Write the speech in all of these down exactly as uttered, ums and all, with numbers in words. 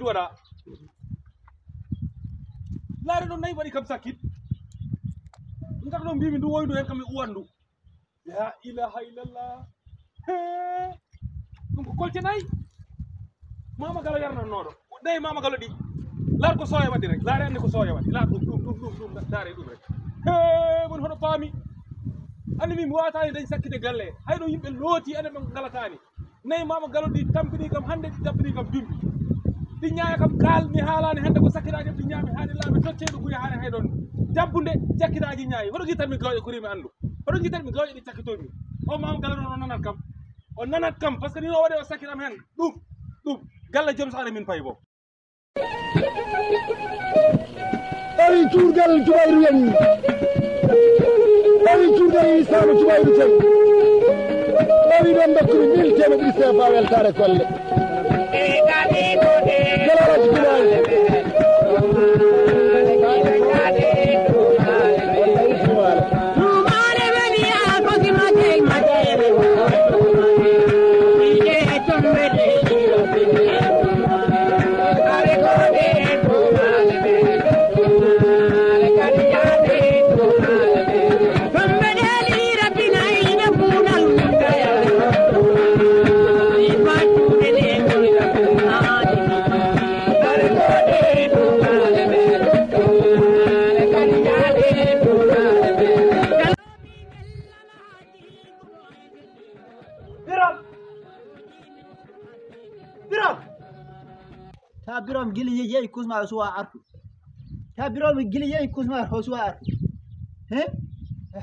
Waɗa. Laare ɗon nayi waɗi kam sakkit. Ngarɗo mbimi ndu woydu hen kam e uwandu. La ilaha illallah. Hee. Ɗum ko kolte nayi. Mama Galo yarnannoɗo. Nayi Mama Galo ɗi. Laar ko sooya waɗi rek. Laare anndi ko sooya waɗi. Laar ɗum, ɗum, ɗum, ɗum, ɗum. Laare ɗum rek. Hee, mon hono paami. Anndi min mi waataani dañ sakkite galle. Hayno yimɓe looti, ene ɓe ngalatani. Nayi Mama Galo ɗi tampini kam hannde, ɗi tampini kam bimbi. Ɗi ñaaya kam kaal, mi haalaani hannde ko sakkitaaji ɗi ñaami haa ɗi laaɓi tocceeɗo guri haare hay ɗon. Dabbunde, cakkitaaji ñaayi. Hoto ngitan mi gawƴe ko rimi anndu. Hoto ngitan mi gawƴe ɗi cakkitoy mi. O Mama Galo noon o nanat kam. O nanat kam, parce que ni o waɗi o sakkitam heen. Ɗum, ɗum. Galle joom saare min payi boom. Ari cuurgal Jubayru en. Ari cuurgal Lislaamu Jubayru Tek. Ari ɗon dokkumi mille teemeɗɗe ɗiɗi sefa weltaare kolle. Jalalaji Jumayru. Biram! Biram! Ta Biram gili ye-, yehi kusma o suwa artu. Ta Biram gili yehi kusma o suwa artu. He?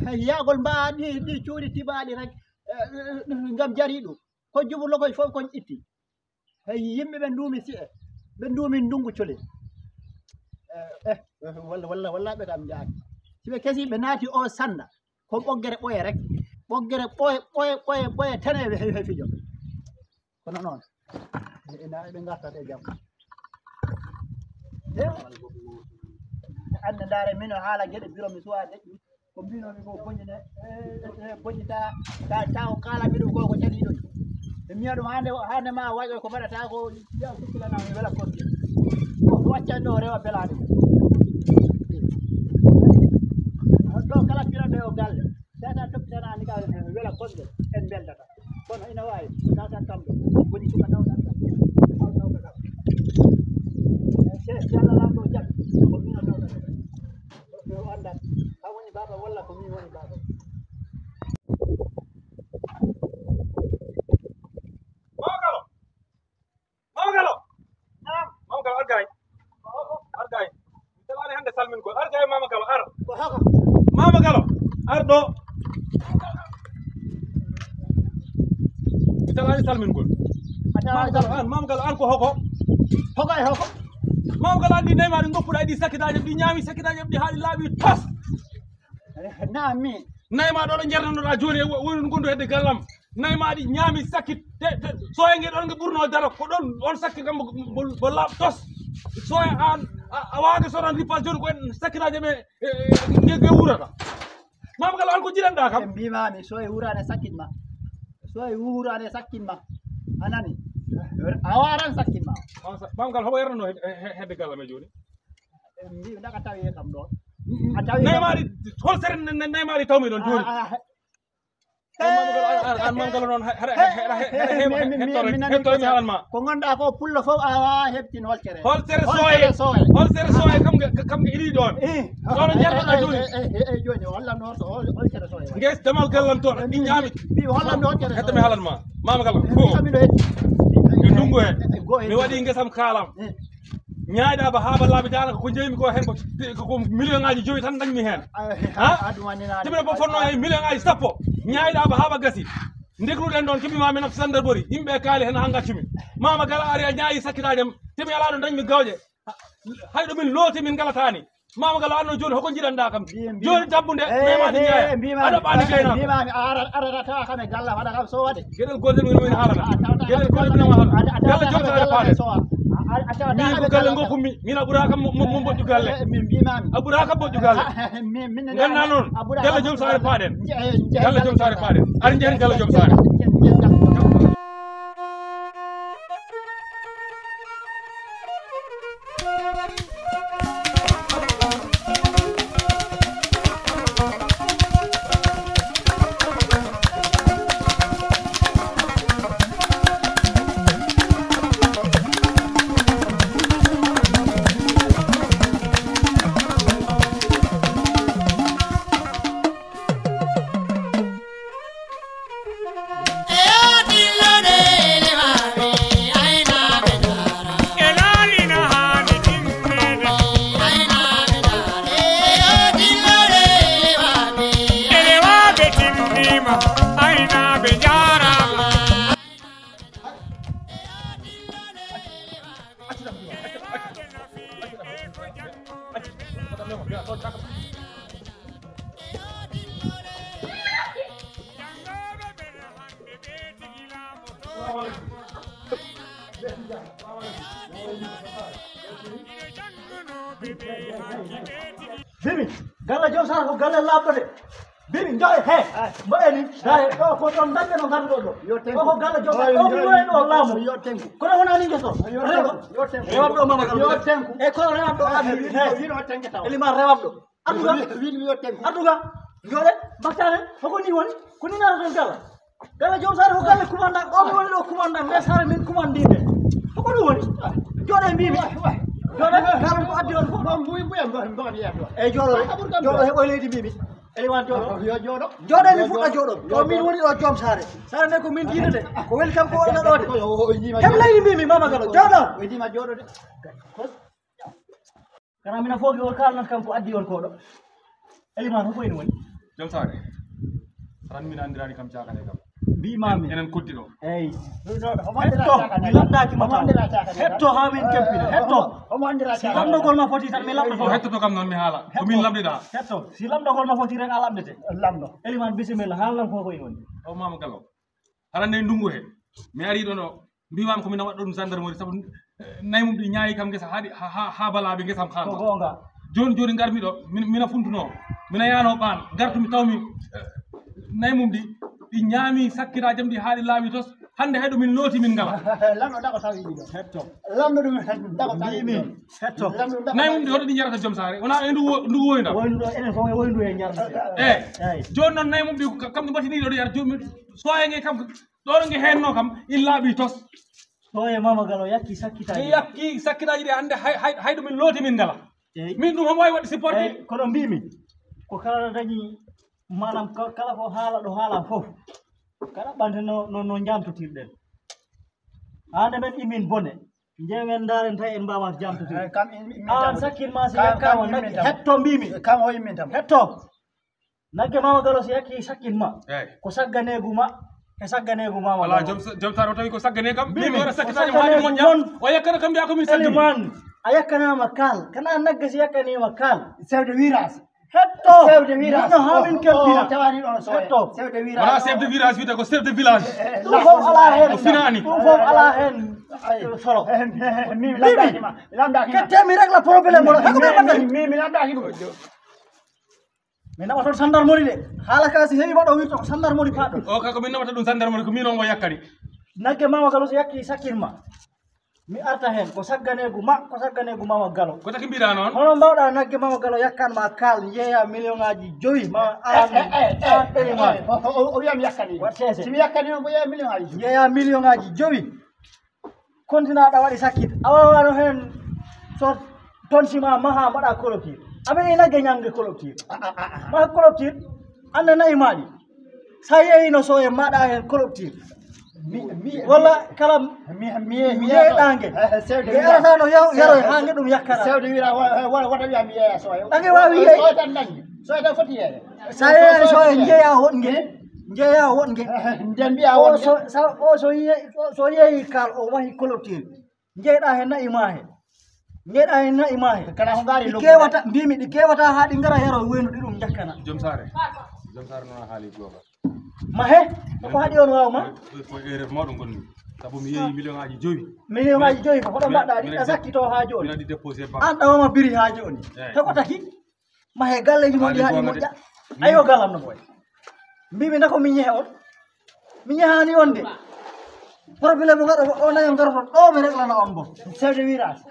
He, yagol mba ɗi, ɗi cuuɗi tibaɗi rek, eh, eh, ngam jari ɗum. Ko jubu lokoy fof kon itti. Hey, yimɓe ɓe nduumi si'e, ɓe nduumi ndungu coli. Eh, eh, walla, walla, walla ɓe kam njaaki. Si ɓe kesi, ɓe naati o sanda, ko ɓoggere ɓoye rek. Ɓoggere ɓoye, ɓoye, ɓoye, ɓoye tene ɓe heewi fijo. Kono noon, ina ɓe ngartat e jam. Eh, annde ndaare, min o haala geɗe biro mi suwa deƴƴi. Ko mbinomi ko boñi ne, eh, eh, boñi ta, ta, ta o kala mbiɗo ko, ko caliɗo. E miya ɗum hande, hande ma waƴo ko mbaɗata ko, ya kukkilana mi wela kokke. Ko waccan ɗo rewa belade. Ɗo kala mbiɗo ɗo galle. Tata toppitana ni ka wela kokke en beldata. Kono ina waawi, tawata kamɓe woni suka tawata kam. Taw tawta kam. Se, se Allah lamɗo jaɓi, ko min o tawtata kam. Ɓe o anndat, an woni baaba walla ko min woni baaba. Mama Galo! Mama Galo! Naam. Mama Galo, ar gay. Ar gay. Mi salani hannde salmingol. Ar gay, Mama Galo, ar. Ko hoko? Mama Galo, ar ɗo. Mi salani salmingol. Mama Galo, an, Mama Galo, an ko hoko? Hoko e hoko? Mama Galo, an ɗi nayi ma ɗi ngoppuɗa, ɗi sakkitaaji, ɗi ñaami sakkitaaji, ɗi haaɗi laaɓi tas. Eh, naam, mi. Nayi ma ɗo ɗo jernanoɗa jooni e wo-, woni ɗum gondu hedde gallam. Nayi ma ɗi ñaami sakkit. Te, te, soye nge ɗon nge ɓurno daro. Ko ɗon on sakkit kam mo, mo, mo laaɓ tos. Soye an, a, a waage soran ripas jooni ko en sakkitaaji men, e, e, nge, nge wurata. Mama Galo an ko jiɗanɗa kam. Ɓe mbimami soye wurani sakkit ma. Soye wurani sakkit ma. A nani? A waran sakkit ma. Mama Galo homo yarnano hedde, hedde gallam e jooni. Mbi daga tawi kam ɗo. A tawi Naymari, hol sere Naymari tawmi ɗon jooni? An Mama Galo, an Mama Galo noon, hara heɓa hettoore, hettoore mi haalan ma. Ko ngonɗa ko pullo fof a wawa heɓtin hol sere soye. Hol sere soye kam ga, kam ga iri ɗon. Ɗon jarɗa jooni. E jooni hollam ɗo hol sere soye. Nges damal gallam toon, ɗi ñaami. Mbi hollam ɗo hol sere. Hetto mi haalan ma. Mama Galo. Ko e ndungu he. Mi waɗi ngesam kaalam. Ñaayɗa ba haaba laabi daanaka ko jeymi ko heen ko, ko, ko million ŋaaji joyi tan dañmi heen. Ha? Timi ɗo fof fotno e million ŋaaji sappo. Ñaayɗa ba haaba gasi. Ndekluɗen ɗon keɓi ma mi nafti sandar bori. Yimɓe kaali heen ha gaccumi. Mama Galo ari a ñaayi sakkitaaji am. Timi alaa ɗo dañmi gawƴe. Hay ɗo min looti min ngalatani. Mama Galo anno jooni hoko jiɗanɗa kam. Jooni tabbunde. Mema ni ñaaya. Aɗa ɓaani gayna. Mbimami a ara ara tawa kam e galla waɗa kam so waɗe. Geɗel gotel min min haalana. Geɗel gotel min haalana. Galla joom saare faade. Min ko galle ngo kummi. Min a ɓura kam mo, mo, mo moƴƴu galle. Min mbimami. A ɓura kam moƴƴu galle. Min, min ganna noon. Galle joom saare faaden. Galle joom saare faaden. Ari jehen galle joom saare. Aynaaɓe njaaraama. Bimi, galle Joom Saare ko galle laaɓɗo de. Bimi, njoye, he. Mbaɗe ni, dare, ɗo ko ɗon dañɓe no ngarduɗo ɗo. Yo tenku. Ɗo ko galle Joom Saare, ɗo ko ɗo laamu. Yo tenku. Kono wona ni ngeso. Yo tenku. Rewɓe ɗo mama. Yo tenku. E kono rewɓe ɗo. Ah, he. Wino tenke taw. Elima rewɓe ɗo. Adduga. Wino, wino tenku. Adduga. Jooɗe, mbattane, hoko ni woni? Ko ni nara ɗon galle. Galle Joom Saare ko galle commandant, o mi woni ɗo commandant, mais Saare min commandant ɓe. Ko ɗum woni? Jooɗo e mbimi. Jooɗo, kalan ko addi on fof. Ɗon mbuy mbuy en mbaɗi mbaɗi yaddo. Eyyi, jooɗo, jooɗo heɓo e leydi mbimi. Eliman jooɗo. Yo jooɗo. Jooɗo mi fuɗɗa jooɗo. Ko min woni ɗo Joom Saare. Saare nde ko min jiidude. Ko weli kam ko wonata ɗo de. Kam leydi mbimi, Mama Galo, jooɗo. O yidima jooɗo de. Kana mina foogi on kaalnat kam ko addi on koɗo. Eliman, hoko ene woni? Joom Saare. Tan min andirani kam cakane kam. Mbimami. Enen koddi ɗo. Eyyi. Hetto, mi lamɗaki ma taw. Hetto ha min kempina. Hetto. Si lamɗogol ma foti tan mi lamɗoto. O hettoto kam noon mi haala. Ko min lamɗiɗa. Hetto. Si lamɗogol ma foti tan a lamɗete. Lamɗo. Eliman, bisimilla, haalnan ko hoko ene woni? O Mama Galo. Aɗa anndi e ndunngu he, mi arii ɗo ɗo, mbiimaami ko min waɗɗo ɗum gendarmerie, sabu, eh, nayi mum ɗi ñaayi kam ngesa, haa ɗi, haa, haa, haa balaaɓe ngesa am haa. Ko goonga. Jooni, jooni ngarmi ɗo, min, mina funtunoo, mina yaanoo ɓaan, ngartumi tawmi, eh, nayi mum ɗi, ɗi ñaami sakkitaaji am ɗi haa ɗi laaɓi tos, hannde hay ɗo min looti min ngala. Lamɗo dago tawi ɗi ɗo. Hetto. Lamɗo ɗum dago tawi ɗi ɗo. Hetto. Lamɗo dago tawi ɗi ɗo. Nayi mum ɗi hoto ɗi njarata Joom Saare, wonaa e ndu wo-, ndu woyna. Woynu ɗo, enen fof e woynu e njarata. Eh, eyi. Jooni noon nayi mum ɗi ko kam ɗi mbattinii ɗo ɗi yara jooni. Sooye nge kam, ɗo ɗo nge heenno kam, in laaɓi tos. Sooye Mama Galo yakki sakkitaaji. Nge yakki sakkitaaji ɗi hannde hay, hay, hay ɗo min looti min ngala. Eyyi. Min ɗum homo wawi waɗde supporté. Eyyi, kono mbimi, ko kala dañi, maanaam ka-, kala ko haala ɗo haala fof, kala ɓante no, no, no jamtotirɗen. Hande men imin bone, njeemen ndaaren tawi en mbawa jamtotirde. Eyyi, kam in, in, in. An sakkin ma si kam, yakkama kam nagge, immin tam. Hetto mbimi. Kam o immin tam. Hetto. Nagge Mama Galo si yakki sakkin ma. Eyyi. Ko sagganeegu ma, e sagganeegu Mama Galo. Wala, Joom Sa-, Joom Saare o tawi ko saggane kam. Mbimi, min mi waɗa ko sakkitaaji ma ɗi moƴƴa. O yakkana kam mbiya ko min saggini. Eliman, a yakkanama kaal. Kana nagge si yakkanima kaal. Chef de virage. Hetto. Chef de virage. Min no haa min kelpina. O, o, tawani ɗon so hetto. Chef de virage. Wala chef de virage wiyete ko chef de village. Eh, eh, ɗum fof ala hen. O finani. Ɗum fof ala hen. Ay. Solo. Eh, eh, eh, min lamdaki ma. Lamdaki ma. Kette mi rek la problème mo. Hako ɓe mbaɗata. Min, min lamdaki ɗum. Mi naɓa toon sandarmori de. Haala ka si heewi waɗo wirto ko sandarmori paaɗo. O ka ko min naɓata ɗum sandarmori ko min on o yakkani. Nagge Mama Galo so yakki sakkirma. Mi arta heen ko sagganeegu ma, ko sagganeegu Mama Galo. Ko taki mbiɗa noon? Hono mbawɗa nagge Mama Galo yakkan ma kaal njeeya million ngaji jowi ma an, eh, eh, eh, an eh, Eliman. Eh, o, o, o, o wiyam yakkani. Waɗ seese. Si mi yakkani noon ko yeeya million ngaji jowi. Njeeya million ngaji jowi. Kontinaaɗo waɗi sakkit. A waawano heen so toon si ma maha mbaɗa collectif. A ɓe nagge ñamde collectif. Ah, ah, ah, ah. Maha collectif. Annda nayi maɗi. Sa yeeyino so e maɗa heen collectif. Mi, mi, walla kala mi, mi, mi, mi yeeɗa nge. Eh, eh, sewde nge wira. Arata no yaw-, yaroy haa nge ɗum yakkata. Sewde wira, wa-, wa-, wata wiya mi yeeya so e. A nge waawi yeey. So e tan nanngi. So e tan foti yeeya. Sa yeeyani so e njeeya woɗ nge. Eh? Njeeya woɗ nge. Eh, eh, nden mbiya woɗ nge. O so, sa, o so yeey, o so yeeyi kal, o mahi collectif. Njeyɗa he na'i ma he. Njeyɗa he na'i ma he. Kana ko ngaari ɗi lobbude. Kewata, mbimi ɗi kewata haa ɗi ngara yaro weendu ɗi ɗum njakkana. Joom Saare. Joom Saare noon a haali goonga. Ma he, ko haɗi on waaw ma? Ko, ko, ko erreur mawɗo ngonmi. Sabu mi yeeyi million ngaji jowi. Million ngaji jowi ko hoɗo mbaɗɗa ɗi, a sakkito haa jooni. Mina ɗi déposé banque. An ɗawama biri haa jooni. Eyi. He ko taki? Ma he galleji mon ɗi haɗi moƴƴa. Ayo galam no boy. Mbimi nda ko mi ñehe on. Mi ñehani on de. Problème mo ngaɗo o nayo ngaroto ɗo mi reglana on bo. Chef de virage.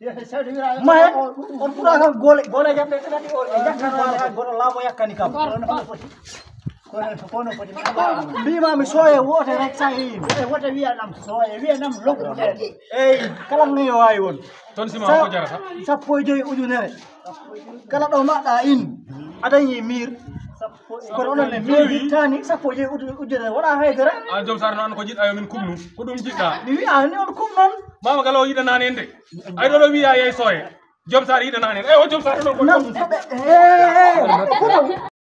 Chef de virage. Ma he, on ɓura kam gole, gole jaɓɓe ɓe kadi o e jakkana on ha goto laamo yakkani kam. Kono, kono foti mbima mi sooye woote rek sa yeeyimi. Eh, woote wiyanam sooye, wiyanam lobbude. Eyyi, kala no yo wawi won. Toon si ma ko jarata? Sappo e joyi ujunere. Kala ɗo maɗɗa in, a dañi miir. Kono onon ne miir ittani sappo e joyi uju-, ujunere, wona haydara. An Joom Saare no an ko jiɗɗa yo min kuɓnu. Ko ɗum jiɗɗa. Mi wiya ni on kuɓ noon. Mama Galo o yiɗanani en de. Ay ɗo ɗo wiya yeey sooye. Joom Saare yiɗanani en. Ey, o Joom Saare noon ko nam, eh, eh, eh.